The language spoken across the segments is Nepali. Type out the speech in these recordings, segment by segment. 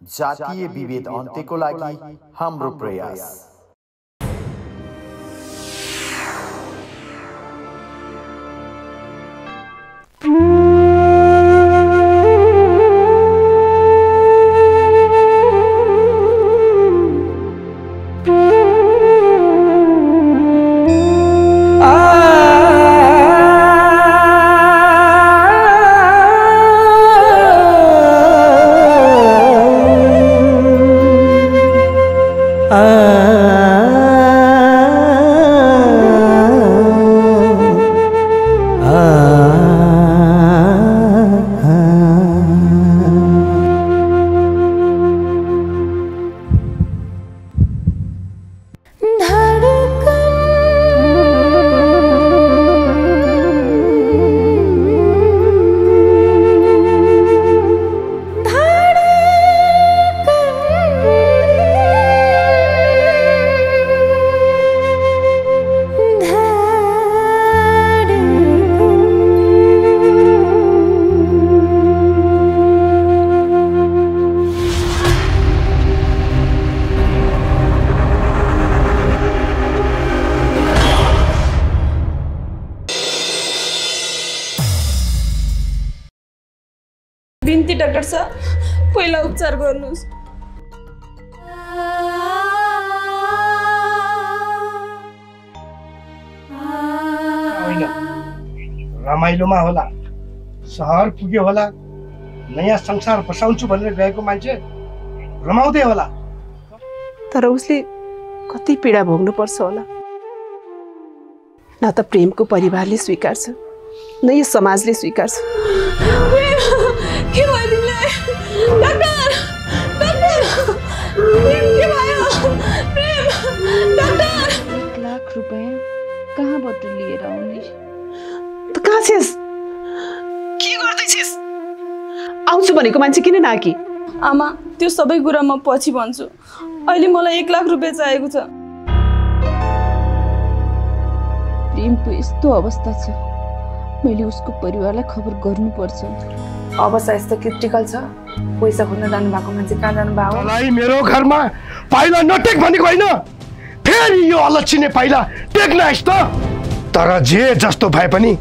जातीय विभेद अन्त्यको लागि हाम्रो प्रयास। बिन्ती डाक्टर साहब, पहिला उपचार गर्नुस्। होइन, रमाइलोमा होला, सहर पुग्यो होला, नयाँ संसार बसाउँछु भनेर गएको मान्छे रमाउँदै होला। तर उसले कति पीडा भोग्नु पर्छ होला। न त प्रेमको परिवारले स्वीकार्छ, न यो समाजले स्वीकार्छ। के भयो तिमीलाई? डाक्टर! डाक्टर! प्रेम के भयो? प्रेम! डाक्टर! 1 लाख रुपैयाँ कहाँबाट लिएर आउने? त कहाँ छेस? के गर्दैछेस? आउँछु भनेको मान्छे किन नआकी? आमा, त्यो सबै कुरा म पछि भन्छु। अहिले मलाई 1 लाख रुपैयाँ चाहिएको छ। प्रेमको यस्तो अवस्था छ, मैले उसको परिवारलाई खबर गर्नुपर्छ। अवस्था यस्तो क्रिटिकल छ, पैसा खोज्न जानु भएको मान्छे कहाँ जानु भएको? मलाई मेरो घरमा पाइला नटेक भनेको होइन, फेरि यो अलच्छिने पाइला टेक्न आइस् त। तर जे जस्तो भए पनि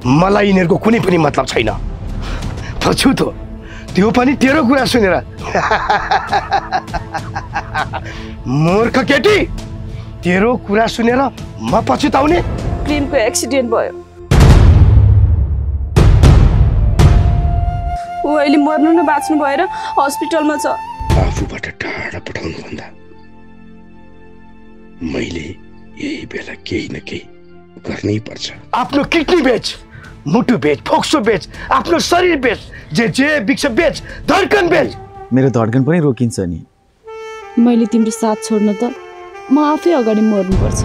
मलाई यिनीहरूको कुनै पनि मतलब छैन। पछुतो त्यो पनि तेरो कुरा सुनेर। मूर्ख केटी, तेरो कुरा सुनेर म पछुताउने? प्रेमको एक्सिडेन्ट भयो, ऊ अहिले मर्नु न बाँच्नु भएर हस्पिटलमा छ। आफूबाट टाढा पठाउनु भन्दा मैले यही बेला केही न केही गर्नै पर्छ। आफ्नो किडनी बेच, मुटु बेच, फोक्सो बेच, आफ्नो शरीर बेच, जे बिक्छ बेच, धड्कन बेच। मेरो धड्कन पनि रोकिन्छ नि। मैले तिम्रो साथ छोड्न त म आफै अगाडि मर्नुपर्छ।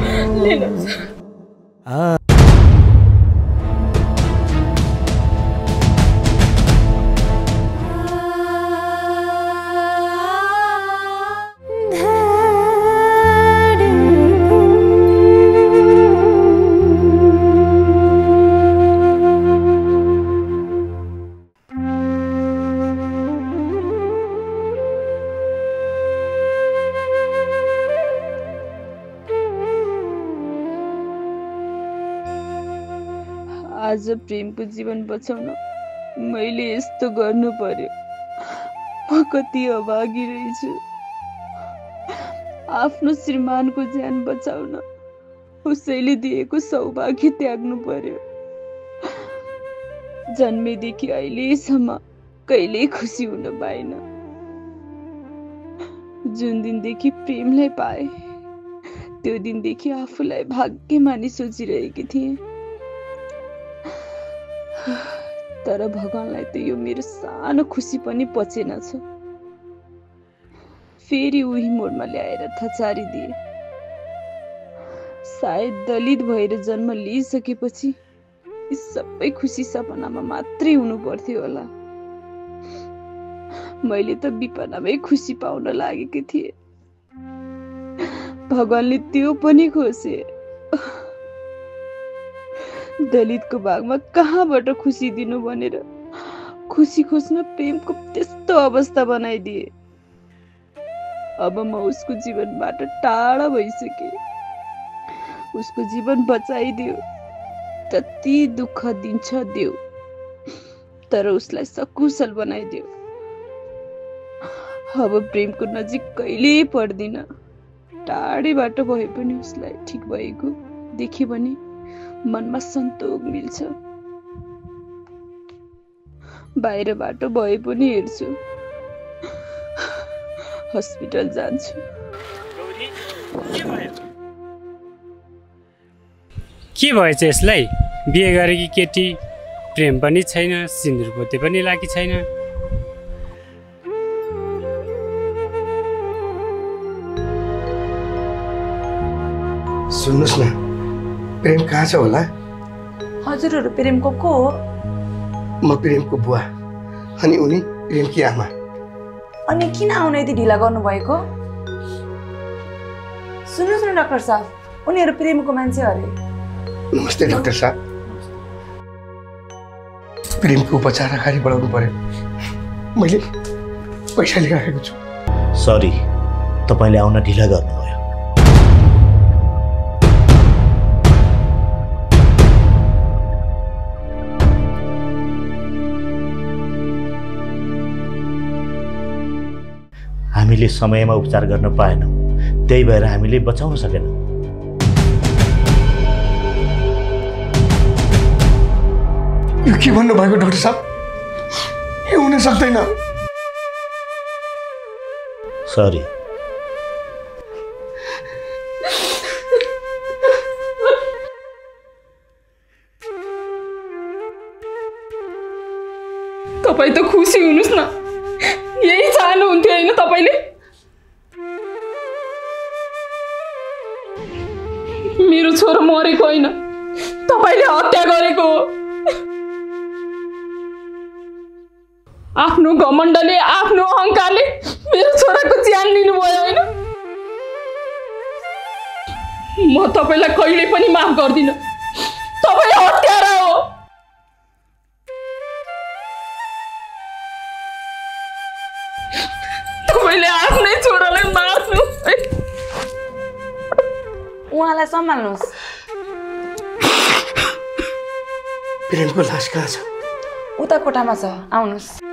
आज प्रेमको जीवन बचाउन मैले यस्तो गर्नु पर्यो। म कति अभागी रहेछु। आफ्नो श्रीमानको ज्यान बचाउन उसैले दिएको सौभाग्य त्याग्नु पर्यो। जन्मेदेखि अहिलेसम्म कहिल्यै खुसी हुन पाइन। जुन दिनदेखि प्रेमलाई पाए त्यो दिनदेखि आफूलाई भाग्यमानी सोचिरहेकी थिएँ। तर भगवानलाई त यो मेरो सानो खुसी पनि पचेन छ। फेरि उही मोडमा ल्याएर थचारिदिए। सायद दलित भएर जन्म लिइसकेपछि यी सबै खुसी सपनामा मात्रै हुनु पर्थ्यो होला। मैले त विपनामै खुसी पाउन लागेकी थिएँ। भगवानले त्यो पनि खोसे। दलितको भागमा कहाँबाट खुसी दिनु भनेर खुसी खोज्न प्रेमको त्यस्तो अवस्था बनाइदिए। अब म उसको जीवनबाट टाढा भइसके। उसको जीवन बचाइदियो, जति दुःख दिन्छ देऊ, तर उसलाई सकुशल बनाइदियो। अब प्रेमको नजिक कहिल्यै पर्दिन। टाढैबाट भए पनि उसलाई ठिक भएको देख्यो भने मनमा सन्तोष मिल्छ। बाहिरबाट भए पनि हेर्छु, हस्पिटल जान्छु। के भएछ यसलाई? बिहे गरेकी केटी, प्रेम पनि छैन, सिन्दुर पोते पनि लागी छैन। सुन्नुहोस् न, प्रेम कहाँ छ होला? हजुरहरू प्रेमको को हो? म प्रेमको बुवा, अनि उनी प्रेमकी आमा। अनि किन आउन यति ढिला गर्नुभएको? सुन्नुहोस् न डाक्टर साहब, उनीहरू प्रेमको मान्छे अरे। नमस्ते डाक्टर साहब। प्रेमको उपचार अगाडि बढाउनु पर्यो, मैले पैसा लिइराखेको छु। सरी, तपाईँले आउन ढिला गर्नुभयो। हामीले समयमा उपचार गर्न पाएनौँ, त्यही भएर हामीले बचाउन सकेनौँ। यो के भन्नुभएको डाक्टर साहब? यो हुन सक्दैन। सरी। तपाईँ त खुसी हुनुहोस् न, यही चाहनुहुन्थ्यो होइन तपाईँले? मेरो छोरो मरेको होइन, तपाईँले हत्या गरेको हो। आफ्नो घमण्डले, आफ्नो अहङ्कारले मेरो छोराको ज्यान लिनुभयो होइन? म तपाईँलाई कहिले पनि माफ गर्दिनँ। तपाईँ हत्यारा हो। तपाईँले आफ्नै छोरालाई मार्नु। उहाँलाई सम्हाल्नुहोस्। प्रेमको लास कहाँ छ? उता कोठामा छ, आउनुहोस्।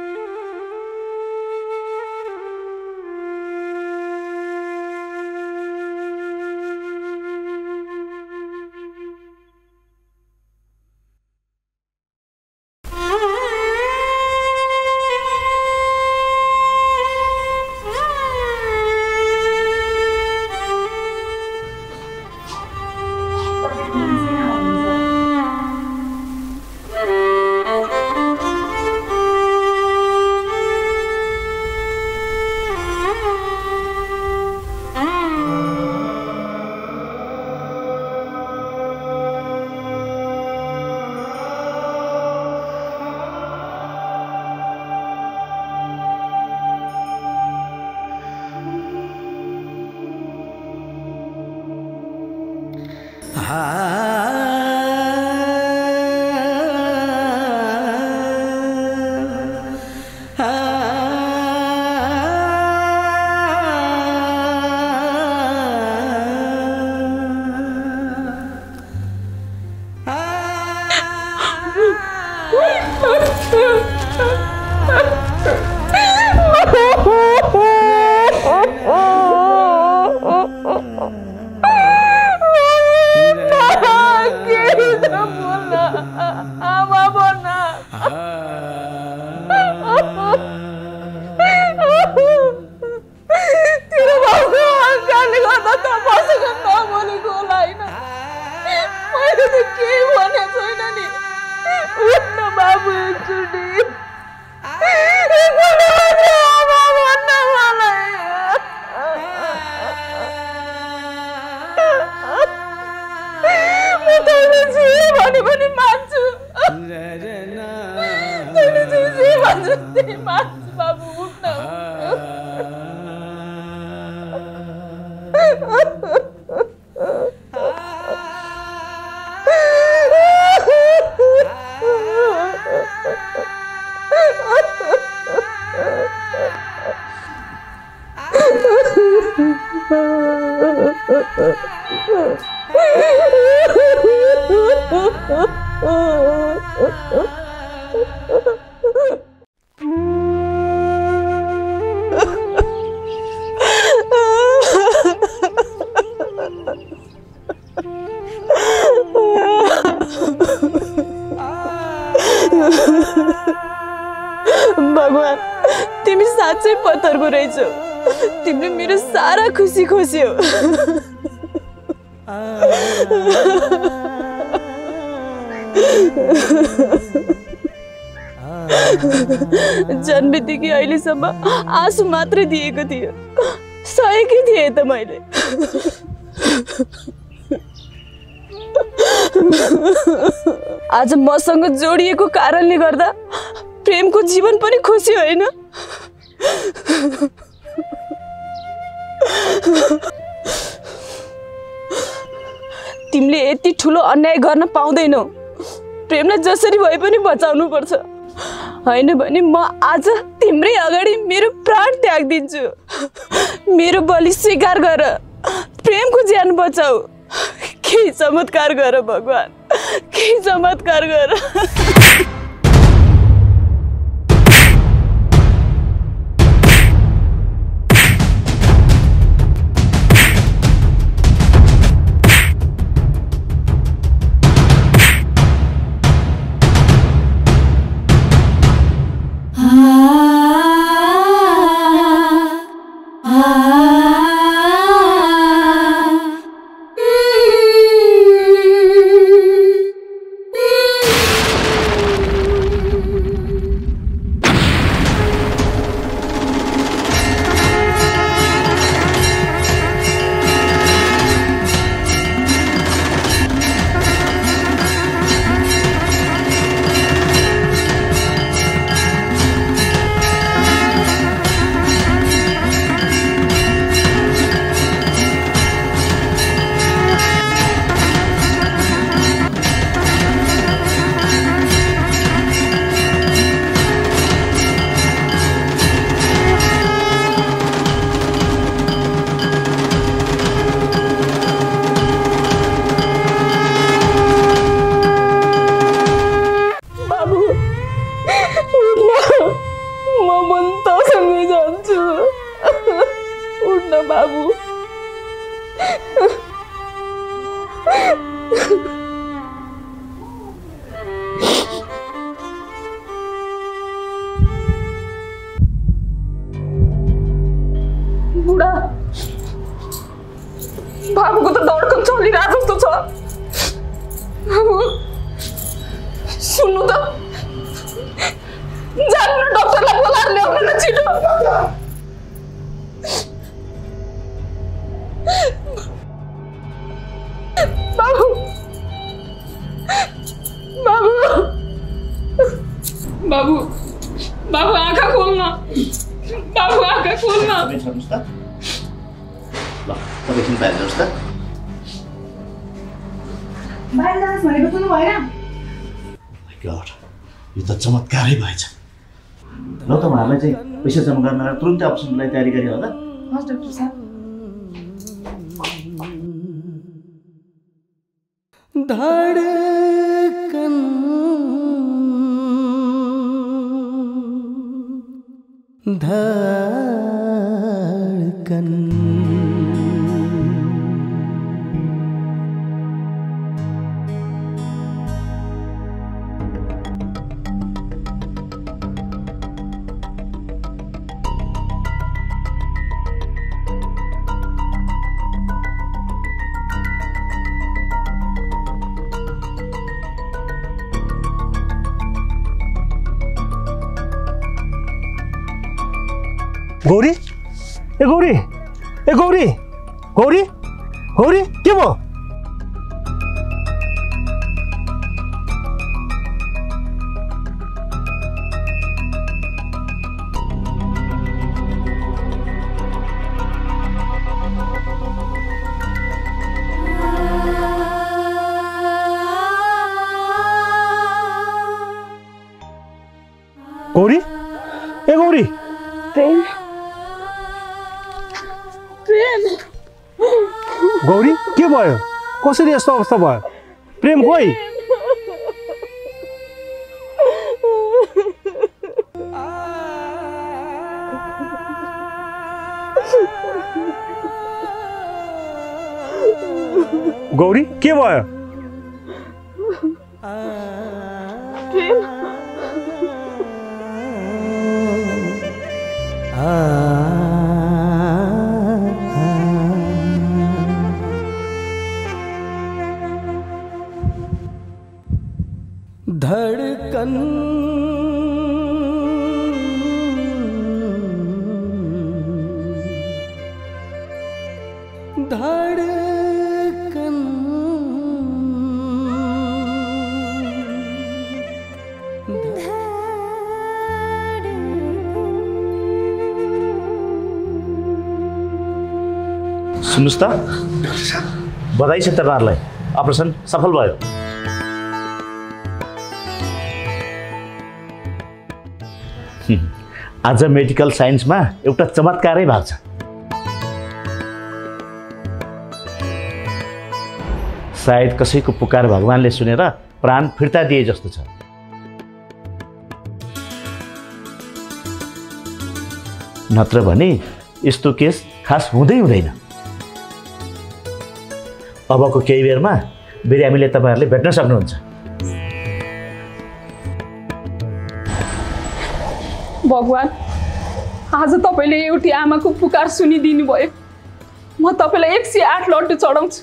भगवान तिमी साँच्चै पत्थरको रहेछौ तिमीले मेरो सारा खुसी खोस्यौ जन्मेदेखि अहिलेसम्म आँसु मात्रै दिएको थियो सहेकै थिएँ त मैले आज मसँग जोडिएको कारणले गर्दा प्रेमको जीवन पनि खुसी होइन तिमीले यति ठुलो अन्याय गर्न पाउँदैनौ प्रेमलाई जसरी भए पनि बचाउनु पर्छ हैन भने म आज तिम्रै अगाडि मेरो प्राण त्याग दिन्छु मेरो बलि स्वीकार गर प्रेमको ज्यान बचाऊ केही चमत्कार गर भगवान केही चमत्कार गर बाबुको त धड्कन चलिरहेको जस्तो छ सुन्नु त जानु न डाक्टरलाई बोलाएर ल्याउनु न छिटो बाबु बाबु बाबु बाबु आँखा खोल्न बाबु आँखा खोल्न ल एकछिन बाहिर जानुहोस् त बाहिर जानुहोस् भनेको सुन्नु भएन गड यो त चमत्कारै भएछ ल त उहाँहरूलाई चाहिँ पैसा जम्मा गर्न तुरुन्तै अपरेसनको लागि तयारी गरी होला हस् डाक्टर साहब धडकन धडकन गौरी ए गौरी ए गौरी गौरी गौरी के भयो गौरी ए गौरी प्रेम गौरी के भयो? कसरी यस्तो अवस्था भयो? प्रेम कोही? गौरी के भयो? धड़कन धड़कन सुन्नुहोस् त, बधाई छ तपाईँहरूलाई, अपरेसन सफल भयो। आज मेडिकल साइन्समा एउटा चमत्कारै भएको छ। सायद कसैको पुकार भगवानले सुनेर प्राण फिर्ता दिए जस्तो छ। नत्र भने यस्तो केस खास हुँदै हुँदैन। अबको केही बेरमा बिरामीले तपाईँहरूले भेट्न सक्नुहुन्छ। भगवान, आज तपाईँले एउटी आमाको पुकार सुनिदिनु भयो। म तपाईँलाई 108 लड्डु चढाउँछु।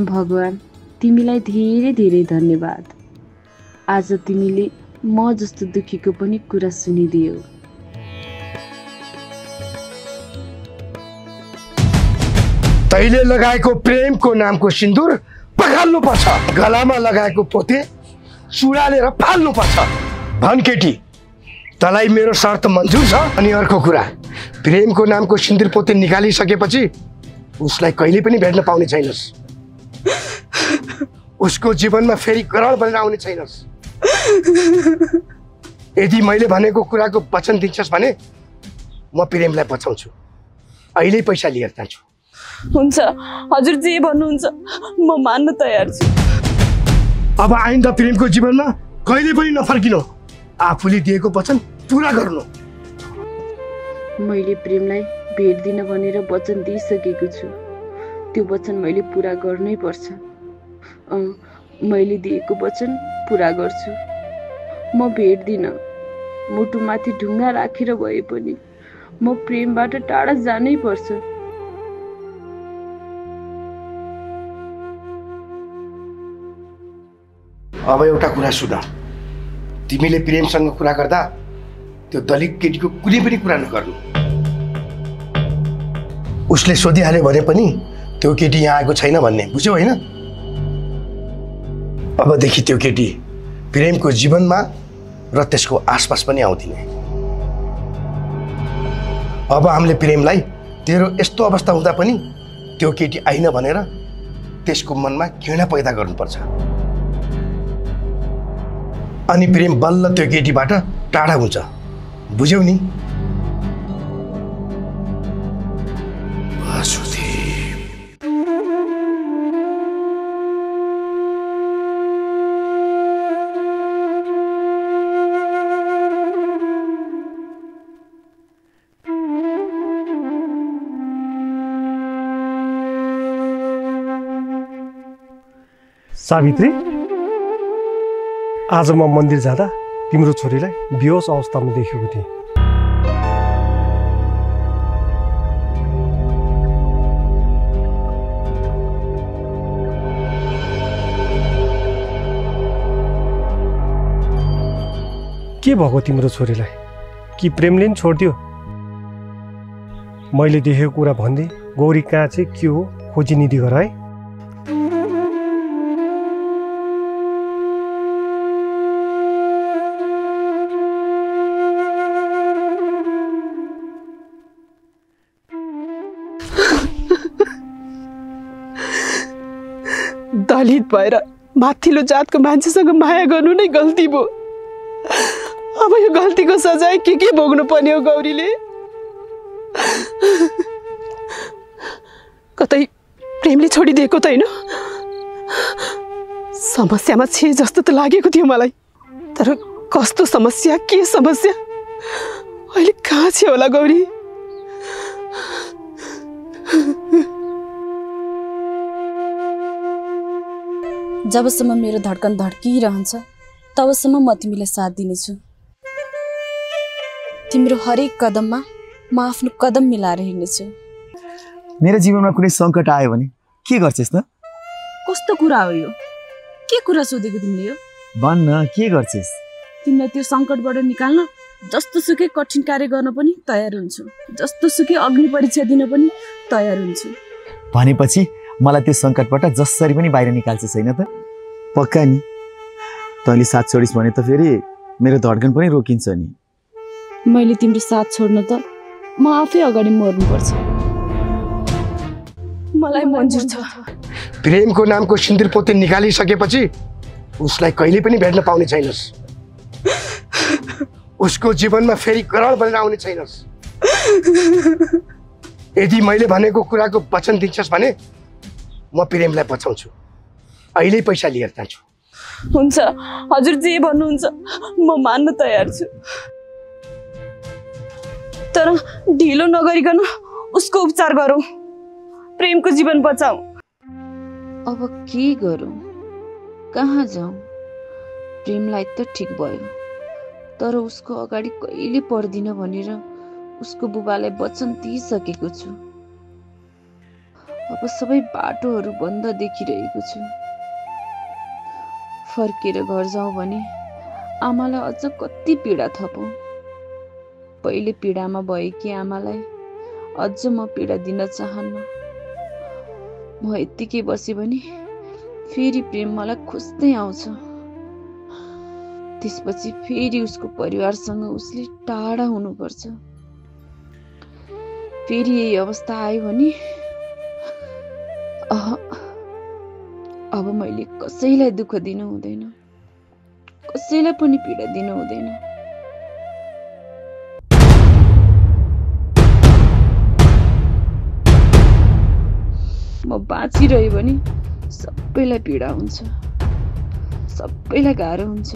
भगवान, तिमीलाई धेरै धेरै धन्यवाद। आज तिमीले म जस्तो दुखीको पनि कुरा सुनिदियौ। तैले लगाएको प्रेमको नामको सिन्दुर पखाल्नु पर्छ, गलामा लगाएको पोते चुडालेर फाल्नु पर्छ। भन केटी, तँलाई मेरो शर्त मन्जुर छ? अनि अर्को कुरा, प्रेमको नामको सिन्दुर पोते निकालिसकेपछि उसलाई कहिले पनि भेट्न पाउने छैनस्। उसको जीवनमा फेरि ग्रहण बनेर आउने छैनस्। यदि मैले भनेको कुराको वचन दिन्छस् भने म प्रेमलाई बचाउँछु। अहिले पैसा लिएर जान्छु। हुन्छ, हजुर जे भन्नुहुन्छ म मान्न तयार छु। अब आइन्दा प्रेमको जीवनमा कहिले पनि नफर्किनु। आफूले दिएको वचन पुरा गर्नु। मैले प्रेमलाई भेट दिन भनेर वचन दिइसकेको छु। त्यो वचन मैले पुरा गर्नै पर्छ। मैले दिएको वचन पुरा गर्छु। म भेट्दिन। मुटुमाथि ढुङ्गा राखेर भए पनि म प्रेमबाट टाढा जानै पर्छ। अब एउटा कुरा सुन, तिमीले प्रेमसँग कुरा गर्दा त्यो दलित केटीको कुनै पनि कुरा नगर्नु। उसले सोधिहाल्यो भने पनि त्यो केटी यहाँ आएको छैन भन्ने, बुझ्यौ होइन? अबदेखि त्यो केटी प्रेमको जीवनमा र त्यसको आसपास पनि आउँदिने। अब हामीले प्रेमलाई तेरो यस्तो अवस्था हुँदा पनि त्यो केटी आइन भनेर त्यसको मनमा घृणा पैदा गर्नुपर्छ। अनि प्रेम बल्ल त्यो केटीबाट टाढा हुन्छ, बुझ्यौ नि? सावित्री, आज म मन्दिर जाँदा तिम्रो छोरीलाई बेहोस अवस्थामा देखेको थिएँ। के भएको तिम्रो छोरीलाई? कि प्रेमले नि छोडिदियो? मैले देखेको कुरा भन्दै गौरी कहाँ चाहिँ के हो खोजी निधि गर है। दलित भएर माथिल्लो जातको मान्छेसँग माया गर्नु नै गल्ती भयो। अब यो गल्तीको सजाय के भोग्नु पर्ने हो गौरीले? कतै प्रेमले छोडिदिएको त होइन? समस्यामा छे जस्तो त लागेको थियो मलाई, तर कस्तो समस्या, के समस्या, अहिले कहाँ छ होला गौरी? जबसम्म मेरो धड्कन धड्किरहन्छ तबसम्म म तिमीलाई साथ दिनेछु। तिम्रो हरेक कदममा म आफ्नो कदम मिलाएर हिँड्नेछु। मेरो जीवनमा कुनै सङ्कट आयो भने के गर्छस् त? कस्तो कुरा हो यो? के कुरा सोधेको तिमीले यो? भन्न, के गर्छस्? तिमीलाई त्यो सङ्कटबाट निकाल्न जस्तो सुकै कठिन कार्य गर्न पनि तयार हुन्छु, जस्तो सुकै अग्नि परीक्षा दिन पनि तयार हुन्छु। भनेपछि मलाई त्यो सङ्कटबाट जसरी पनि बाहिर निकाल्छस् हैन त? पक्का नि? तैँले साथ छोडिस् भने त फेरि मेरो धड्कन पनि रोकिन्छ नि। मैले तिम्रो साथ छोड्न त म आफै अगाडि मर्नुपर्छ। मलाई मन्जुर छ। प्रेमको नामको सिन्दुर पोते निकालिसकेपछि उसलाई कहिले पनि भेट्न पाउने छैनस्। उसको जीवनमा फेरि करार बनेर आउने छैनस्। यदि मैले भनेको कुराको वचन दिन्छस् भने म प्रेमलाई बचाउँछु। अहिले पैसा लिएर जान्छु। हुन्छ, हजुर जे भन्नुहुन्छ म मान्न तयार छु, तर ढिलो नगरिकन उसको उपचार गरौँ, प्रेमको जीवन बचाऊ। अब के गरौँ, कहाँ जाउँ? प्रेमलाई त ठिक भयो, तर उसको अगाडि कहिले पर्दिन भनेर उसको बुबालाई वचन दिइसकेको छु। अब सबै बाटोहरू बन्द देखिरहेको छु। फर्केर घर जाउँ भने आमालाई अझ कति पीडा थपौँ। पहिले पीडामा भएकी आमालाई अझ म पीडा दिन चाहन्न। म यत्तिकै बसेँ भने फेरि प्रेम मलाई खोज्दै आउँछ। त्यसपछि फेरि उसको परिवारसँग उसले टाढा हुनुपर्छ। फेरि यही अवस्था आयो भने अब मैले कसैलाई दुःख दिनु हुँदैन, कसैलाई पनि पीडा दिनु हुँदैन। म बाँचिरह्यो भने सबैलाई पीडा हुन्छ, सबैलाई गाह्रो हुन्छ।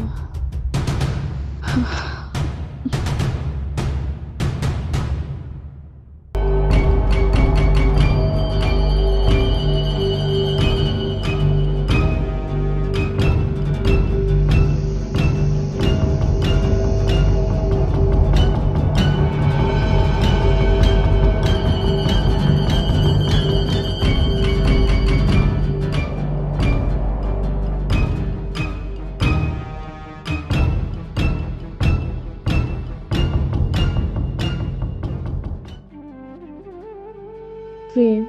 प्रेम,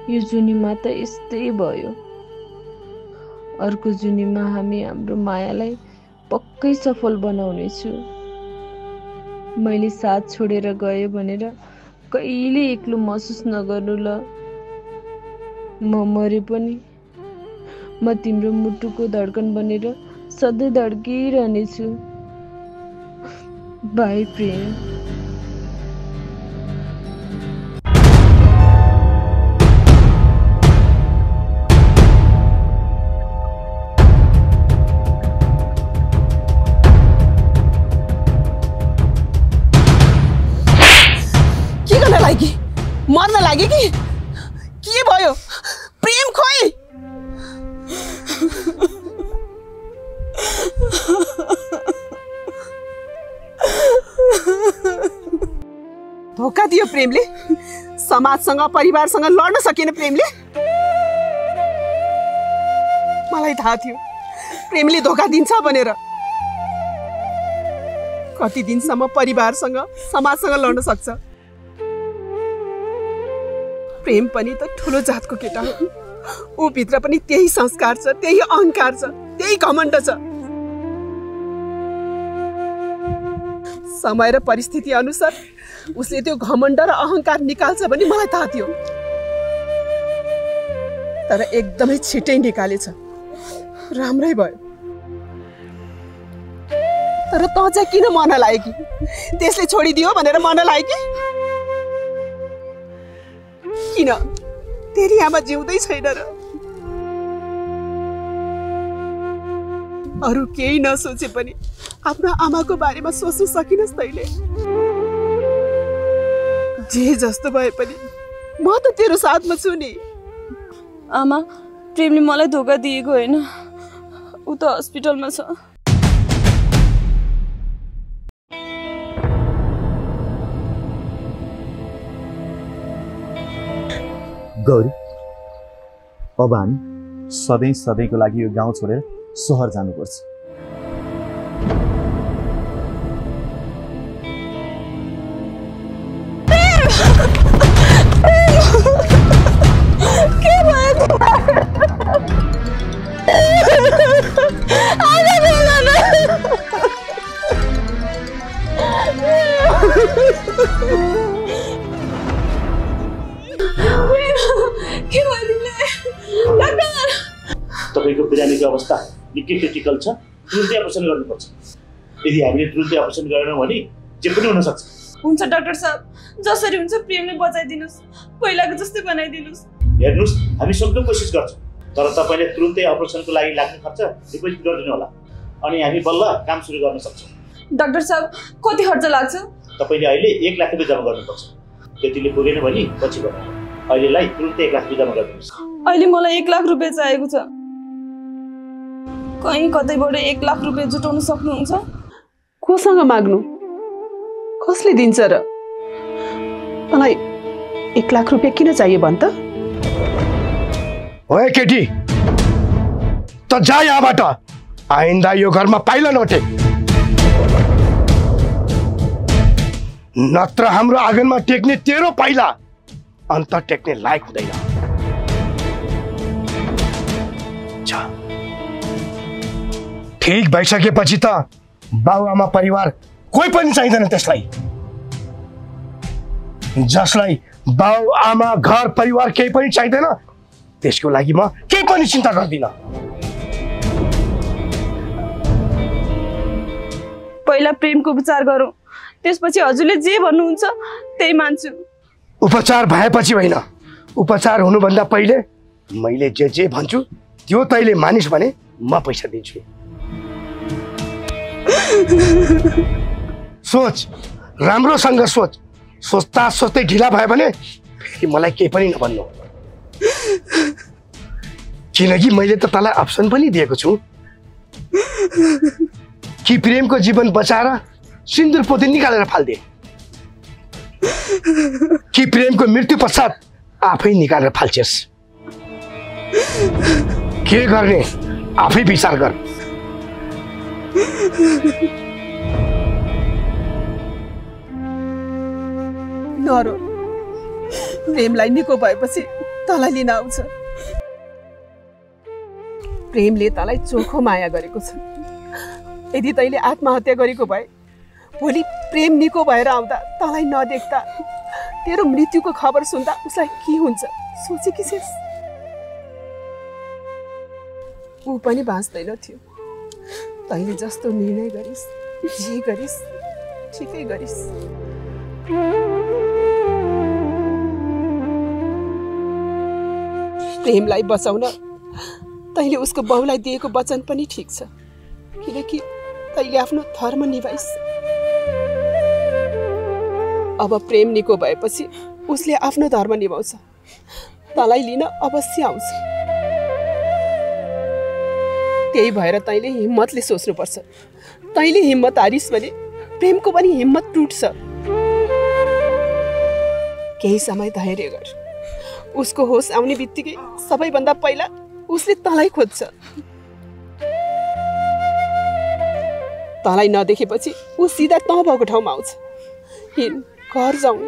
यो जुनीमा त यस्तै भयो। अर्को जुनीमा हामी हाम्रो मायालाई पक्कै सफल बनाउनेछु। मैले साथ छोडेर गएँ भनेर कहिले एक्लो महसुस नगर्नु ल। म मरे पनि म तिम्रो मुटुको धड्कन बनेर सधैँ धड्किरहनेछु। बाई प्रेम। मर्न लाग्यो कि के भयो? प्रेम खोइ। धोका दियो प्रेमले। समाजसँग परिवारसँग लड्न सकेन प्रेमले। मलाई थाहा थियो प्रेमले धोका दिन्छ भनेर। कति दिनसम्म परिवारसँग समाजसँग लड्न सक्छ? प्रेम पनि त ठुलो जातको केटा हो। ऊ भित्र पनि त्यही संस्कार छ, त्यही अहंकार छ, त्यही घमण्ड छ। समय र परिस्थिति अनुसार उसले त्यो घमण्ड र अहंकार निकाल्छ भने मलाई थाहा थियो, तर एकदमै छिटै निकालेछ। राम्रै भयो। तर त चाहिँ किन मन लाग्यो कि? त्यसले छोडिदियो भनेर मन लाग्यो कि? किन तेरी आमा जिउँदै छैन र? अरू केही नसोचे पनि आफ्नो आमाको बारेमा सोच्न सकिनस् तैले? जे जस्तो भए पनि म त तेरो साथमा छु नि। आमा, प्रेमले मलाई धोका दिएको होइन, ऊ त हस्पिटलमा छ। गौरी, अब हामी सधैँ सधैँको लागि यो गाउँ छोडेर सहर जानुपर्छ। के भयो तपाईँको बिरामीको अवस्था निकै क्रिटिकल छ, तुरुन्तै अपरेसन गर्नुपर्छ। यदि हामीले तुरुन्तै अपरेसन गरेनौँ भने जे पनि हुन सक्छ। हुन्छ डाक्टर साहब, जसरी हुन्छ प्रेमले बचाइदिनुहोस्, पहिलाको जस्तै बनाइदिनुहोस्। हेर्नुहोस्, हामी सक्दो कोसिस गर्छौँ, तर तपाईँले तुरुन्तै अपरेसनको लागि लाग्ने खर्च डिपोजिट गरिदिनु होला, अनि हामी बल्ल काम सुरु गर्न सक्छौँ। डाक्टर साहब, कति खर्च लाग्छ? तपाईँले अहिले 1 लाख रुपियाँ जम्मा गर्नुपर्छ। त्यतिले पुगेन भने पछि गर्नु। अहिलेलाई तुरुन्तै 1 लाख रुपियाँ जम्मा गरिदिनुहोस्। अहिले मलाई 1 लाख रुपियाँ चाहिएको छ। कहीँ कतैबाट 1 लाख रुपियाँ जुटाउन सक्नुहुन्छ? कोसँग माग्नु? कसले दिन्छ र? तँलाई 1 लाख रुपियाँ किन चाहियो भन् त? ओए केटी, त जा यहाँबाट। आइन्दा यो घरमा पाइला नटे, नत्र हाम्रो आँगनमा टेक्ने तेरो पाइला अन्त टेक्ने लायक हुँदैन। ठीक भइसकेपछि त बाबुआमा परिवार कोही पनि चाहिँदैन त्यसलाई। जसलाई बाबुआमा घर परिवार केही पनि चाहिँदैन त्यसको लागि म केही पनि चिन्ता गर्दिनँ। पहिला प्रेमको उपचार गरौँ, त्यसपछि हजुरले जे भन्नुहुन्छ त्यही मान्छु। उपचार भएपछि होइन, उपचार हुनुभन्दा पहिले मैले जे भन्छु त्यो तैँले मानिस् भने म पैसा दिन्छु। सोच, राम्रोसँग सोच। सोच्दा सोच्दै ढिला भयो भने फेरि मलाई केही पनि नभन्नु, किनकि मैले त तँलाई अप्सन पनि दिएको छु कि प्रेमको जीवन बचाएर सिन्दुर पोते निकालेर फाल्दे, कि प्रेमको मृत्यु पश्चात आफै निकालेर फाल्छेस्। के गर्ने आफै विचार गर। नरो, प्रेमलाई निको भएपछि तँलाई लिन आउँछ। प्रेमले तँलाई चोखो माया गरेको छ। यदि तैँले आत्महत्या गरेको भए भोलि प्रेम निको भएर आउँदा तँलाई नदेख्दा तेरो मृत्युको खबर सुन्दा उसलाई के हुन्छ सोचेकी छेस्? ऊ पनि बाँच्दैन थियो। तैँले जस्तो निर्णय गरिस्, जे गरिस् ठिकै गरिस्। प्रेमलाई बचाउन तैँले उसको बाउलाई दिएको वचन पनि ठिक छ, किनकि तैँले आफ्नो धर्म निभाइस्। अब प्रेम निको भएपछि उसले आफ्नो धर्म निभाउँछ, तँलाई लिन अवश्य आउँछ। त्यही भएर तैँले हिम्मतले सोच्नुपर्छ। तैँले हिम्मत हारिस् भने प्रेमको पनि हिम्मत टुट्छ। केही समय धैर्य गर। उसको होस आउने बित्तिकै सबैभन्दा पहिला उसले तँलाई खोज्छ। तँलाई नदेखेपछि ऊ सिधा तँ भएको ठाउँमा आउँछ। हिँड, घर जाउँ।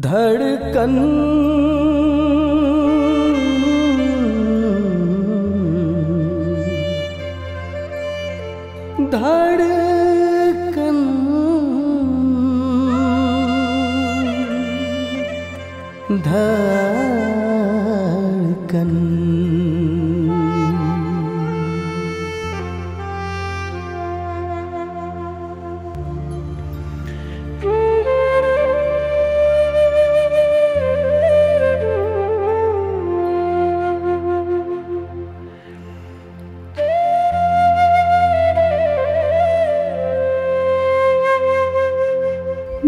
धड़कन धड़कन धड़कन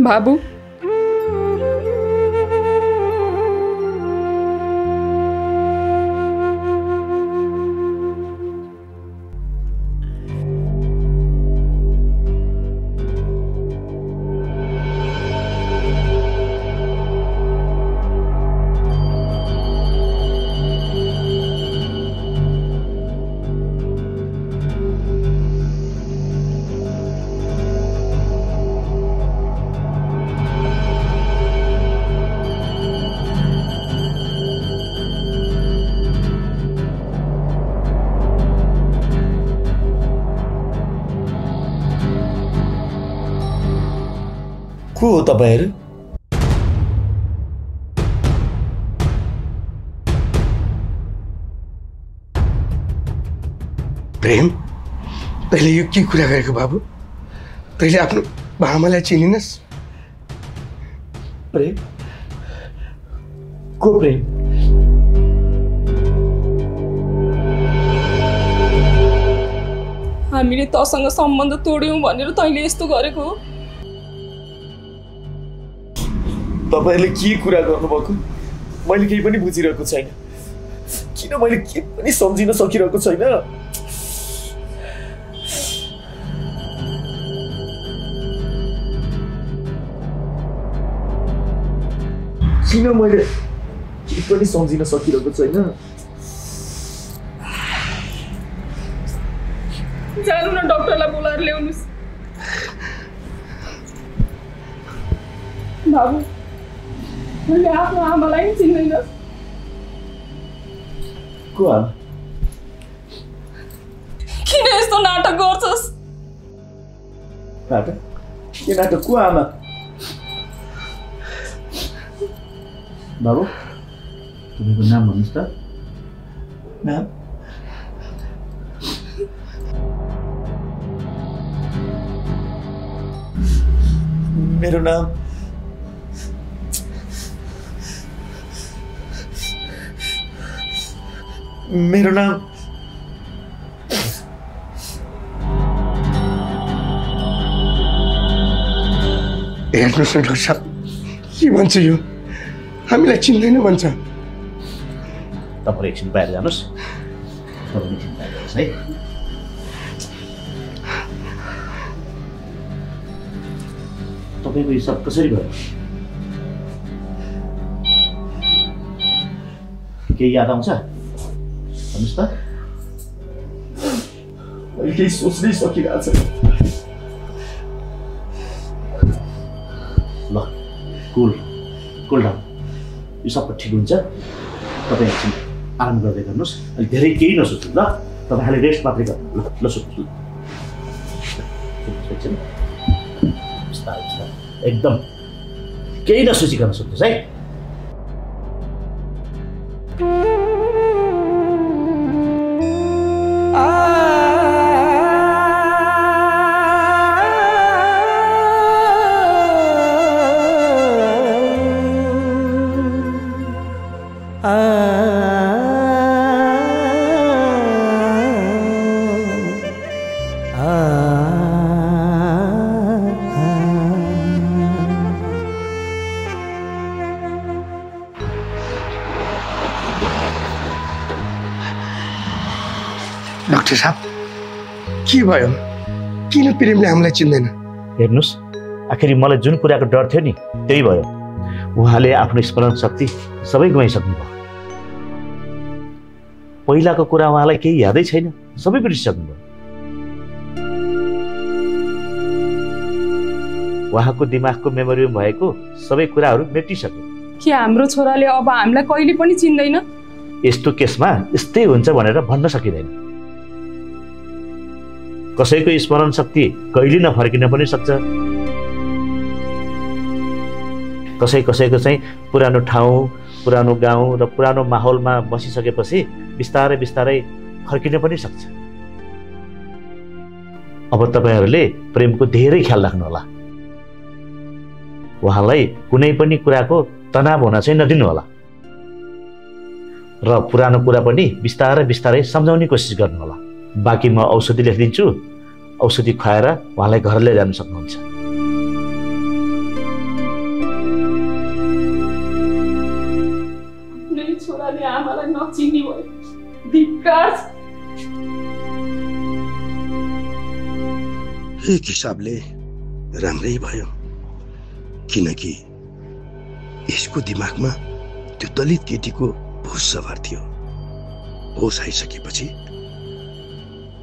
बाबू को हो तपाईहरु? प्रेम तैँले यो के कुरा गरेको बाबु? तैँले आफ्नो आमालाई चिनिनस्? प्रेम को प्रेम? हामीले तसँग सम्बन्ध तोड्यौं भनेर तैँले यस्तो गरेको हो? तपाईहरुले के कुरा गर्नुभएको? मैले केही पनि बुझिरहेको छैन। किन मैले के पनि सम्झिन सकिरहेको छैन? किन मैले के पनि सम्झिन सकिरहेको छैन? जानु न डाक्टरलाई बोलाएर ल्याउनुस्। बाबु मैले आफ्नो आमालाई नि चिन्दैन। को आमा? किन यस्तो नाटक गर्छस्? नाटक? के नाटक? को आमा? बाबु तपाईँको नाम भन्नुहोस् त। नाम? मेरो नाम हेर्नुहोस् न डाक्टर साहब, के भन्छ यो? हामीलाई चिन्दैन भन्छ। तपाईँ एकछिन बाहिर जानुहोस्। तपाईँ एकछिन बाहिर जानुहोस् है। तपाईँको हिसाब कसरी भयो? केही याद आउँछ? भन्नुहोस् त। मैले केही सोच्नै सकिरहेको छैन। ल कुल डाउन। यो सबै ठिक हुन्छ। तपाईँ एकछिन आराम गर्दै गर्नुहोस्। अहिले धेरै केही नसोच्नु ल। तपाईँ खालि रेस्ट मात्रै गर्नु। ल सोच्नु एकछिन। एकदम केही नसोचिकन सोध्नुहोस् है। डाक्टर साहब के भयो? किन प्रेमले हामीलाई चिन्दैन? हेर्नुहोस्, आखिर मलाई जुन कुराको डर थियो नि त्यही भयो। उहाँले आफ्नो स्मरण शक्ति सबै गुमाइसक्नुभयो। पहिलाको कुरा उहाँलाई केही यादै छैन, सबै बिर्सिसक्नुभयो। उहाँको दिमागको मेमोरीमा भएको सबै कुराहरू मेटिसक्यो। के हाम्रो छोराले अब हामीलाई कहिले पनि चिन्दैन? यस्तो केसमा यस्तै हुन्छ भनेर भन्न सकिँदैन। कसैको स्मरण शक्ति कहिले नफर्किन पनि सक्छ। कसैको चाहिँ पुरानो ठाउँ, पुरानो गाउँ र पुरानो माहौलमा बसिसकेपछि बिस्तारै बिस्तारै फर्किन पनि सक्छ। अब तपाईहरूले प्रेमको धेरै ख्याल राख्नुहोला। उहाँलाई कुनै पनि कुराको तनाव हुन चाहिँ नदिनु होला र पुरानो कुरा पनि बिस्तारै बिस्तारै सम्झाउने कोसिस गर्नुहोला। बाँकी म औषधि लेखिदिन्छु, औषधि खुवाएर उहाँलाई घर लैजान सक्नुहुन्छ। छोराले आमालाई नचिन्ने भयो, धिक्कार। एक हिसाबले राम्रै भयो, किनकि यसको दिमागमा त्यो दलित केटीको होस सवार थियो। होस आइसकेपछि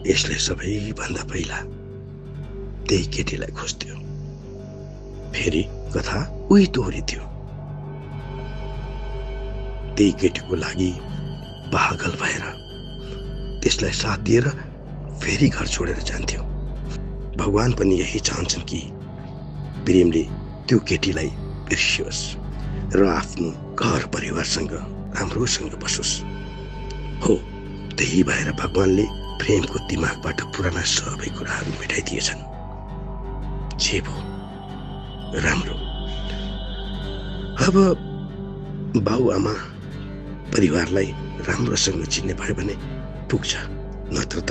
यसले सबैभन्दा पहिला त्यही केटीलाई खोज्थ्यो। फेरि कथा उही दोहोरिथ्यो। त्यही केटीको लागि पागल भएर त्यसलाई साथ दिएर फेरि घर छोडेर जान्थ्यो। भगवान पनि यही चाहन्छन् कि प्रेमले त्यो केटीलाई बिर्सियोस् र आफ्नो घर परिवारसँग राम्रोसँग बसोस्। हो, त्यही भएर भगवानले प्रेमको दिमागबाट पुराना सबै कुराहरू मेटाइदिएछन्। जे भो राम्रो। अब बाउ-आमा परिवारलाई राम्रोसँग चिन्ने भयो भने पुग्छ, नत्र त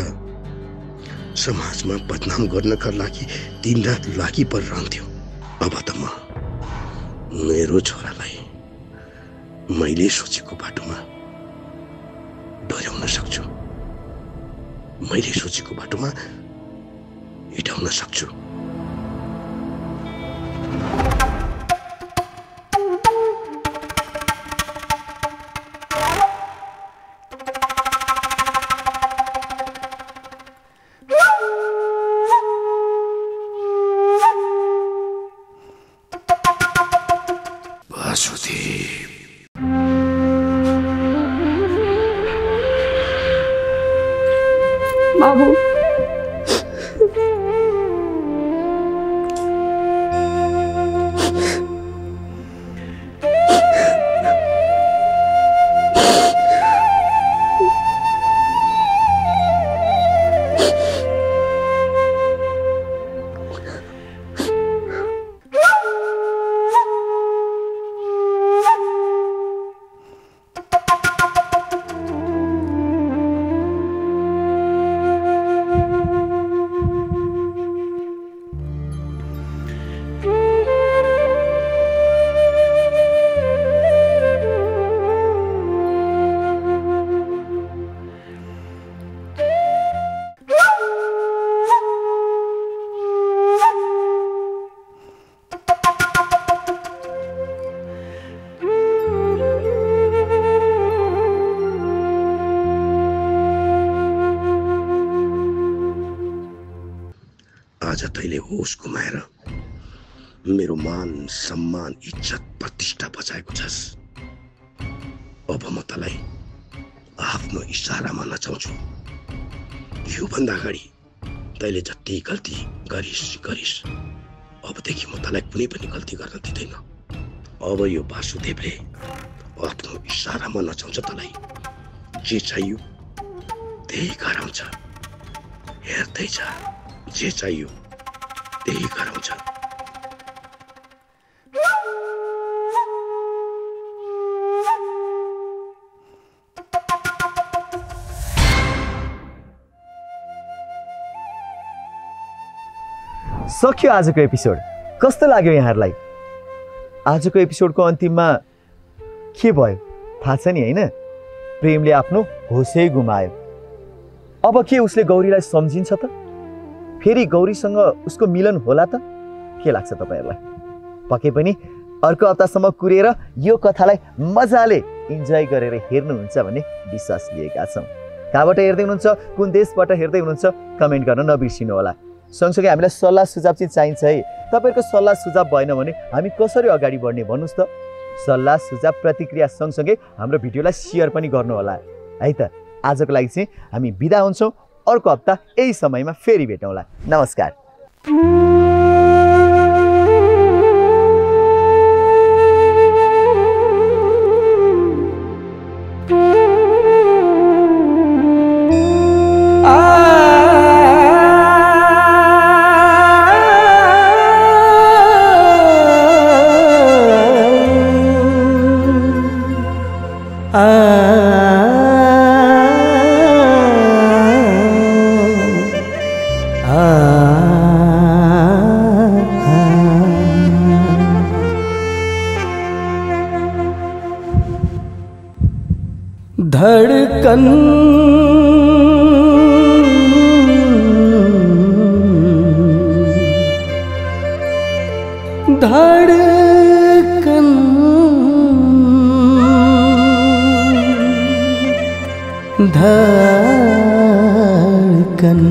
समाजमा बदनाम गर्नका लागि दिनरात लागि परिरहन्थ्यो। अब त म मेरो छोरालाई मैले सोचेको बाटोमा डोर्याउन सक्छु, मैले सोचेको बाटोमा हिँडाउन सक्छु। बाबु, आज तैले होस गुमाएर मेरो मान सम्मान इज्जत प्रतिष्ठा बचाएको छस्। अब म तँलाई आफ्नो इशारामा नचाउँछु। योभन्दा अगाडि तैले जति गल्ती गरिस् अबदेखि म तँलाई कुनै पनि गल्ती गर्न दिँदैन। अब यो वासुदेवले आफ्नो इशारामा नचाउँछ। तँलाई जे चाहियो त्यही गराउँछ। हेर्दै जा, जे चाहियो त्यही गराउँछ। सक्यो आजको एपिसोड। कस्तो लाग्यो यहाँहरूलाई? आजको एपिसोडको अन्तिममा के भयो थाहा छ नि, होइन? प्रेमले आफ्नो होसै गुमायो। अब के उसले गौरीलाई सम्झिन्छ त? फेरि गौरीसँग उसको मिलन होला त? के लाग्छ तपाईँहरूलाई? पक्कै पनि अर्को हप्तासम्म कुरेर यो कथालाई मजाले इन्जोय गरेर हेर्नुहुन्छ भन्ने विश्वास लिएका छौँ। कहाँबाट हेर्दै हुनुहुन्छ, कुन देशबाट हेर्दै हुनुहुन्छ, कमेन्ट गर्न नबिर्सिनु होला। सँगसँगै हामीलाई सल्लाह सुझाव चाहिँ चाहिन्छ है। तपाईँहरूको सल्लाह सुझाव भएन भने हामी कसरी अगाडि बढ्ने भन्नुहोस् त। सल्लाह सुझाव प्रतिक्रिया सँगसँगै हाम्रो भिडियोलाई सेयर पनि गर्नुहोला है त। आजको लागि चाहिँ हामी बिदा हुन्छौँ। अर्को हप्ता यही समयमा फेरि भेटौँला। नमस्कार। धड़कन धड़कन धड़कन